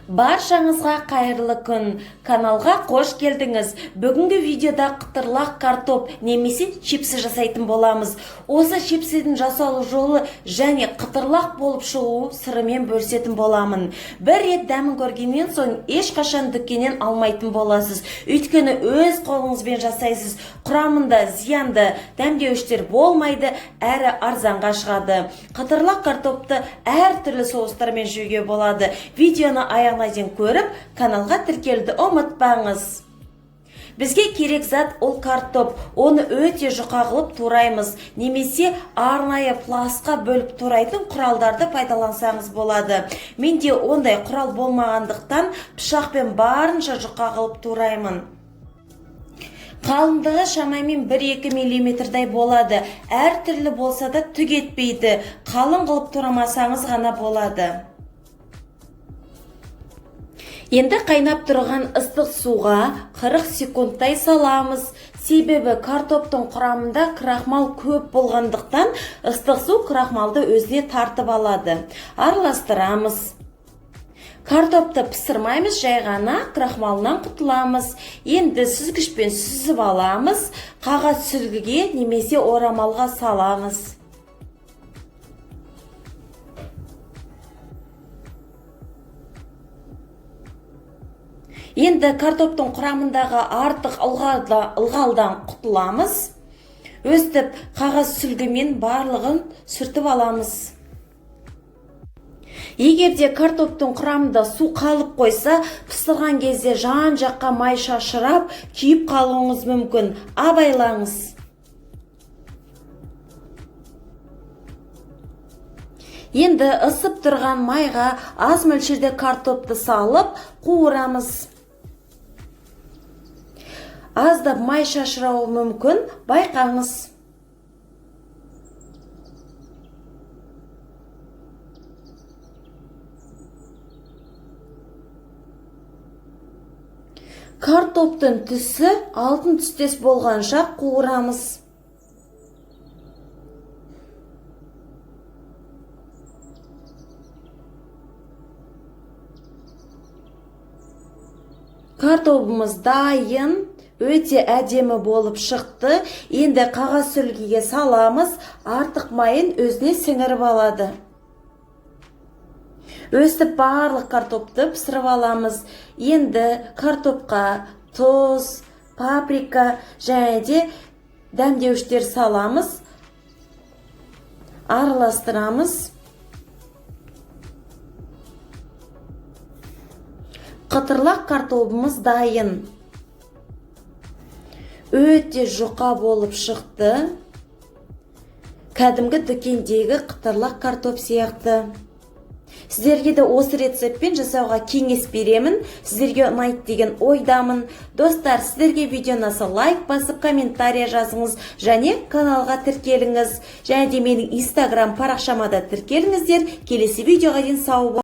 Баршаңызға қайырлы күн! Каналға қош келдіңіз. Бүгінгі видеода қытырлақ картоп немесе чипсы жасайтын боламыз. Осы чипсидің жасалу жолы және қытырлақ болып шығу сырымен бөлісетін боламын. Бір рет дәмін көргеннен соң ешқашан дүкеннен алмайтын боласыз. Өйткені өз қолыңызбен жасайсыз. Құрамында зиянды дәмдеуіштер болмайды, әрі арзанға шығады. Қытырлақ картопты әр түрлі соустармен жеуге болады. Видеоны аяғына дейін көріп, каналға тіркелуді ұмытпаңыз. Бізге керек зат ол картоп. Оны өте жұқа қылып тураймыз, немесе арнайы пластқа бөліп турайтын құралдарды пайдалансаңыз болады. Менде ондай құрал болмағандықтан пышақпен барынша жұқа қылып тураймын. Қалыңдығы шамамен 1-2 миллиметрдай болады. Әр түрлі болса да түк етпейді. Қалың қылып турамасаңыз ғана болады. Енді қайнап тұрған ыстық суға 40 секундтай саламыз. Себебі картоптың құрамында крахмал көп болғандықтан ыстық су крахмалды өзіне тартып алады. Араластырамыз. Картопты пісірмаймыз, жай ғана крахмалынан құтыламыз. Енді сүзгішпен сүзіп аламыз, қағаз сүлгіге немесе орамалға саламыз. Енді картоптың құрамындағы артық ылғалдан құтыламыз. Өстіп қағаз сүлгімен барлығын сүртіп аламыз. Егер де картоптың құрамында су қалып қойса, пісірген кезде жан-жаққа май шашырап, күйіп қалуыңыз мүмкін. Абайлаңыз. Енді ысып тұрған майға аз мөлшерде картопты салып, қуырамыз. Аздап май шашырауы мүмкін, байқаңыз. Картоптың түсі алтын түстес болғанша қуырамыз. Картобымыз дайын, өте әдемі болып шықты. Енді қағаз сүлгіге саламыз, артық майын өзіне сіңіріп алады. Өстіп барлық картопты пісіріп аламыз. Енді картопқа тұз, паприка және де дәмдеуіштер саламыз. Араластырамыз. Қытырлақ картобымыз дайын. Өте жұқа болып шықты. Кәдімгі дүкендегі қытырлақ картоп сияқты. Сіздерге де осы рецептпен жасауға кеңес беремін. Сіздерге ұнайды деген ойдамын. Достар, сіздерге видео ұнаса лайк басып, комментария жазыңыз және каналға тіркеліңіз. Және де менің Инстаграм парақшама да тіркеліңіздер. Келесі видеоға дейін сау болыңыз.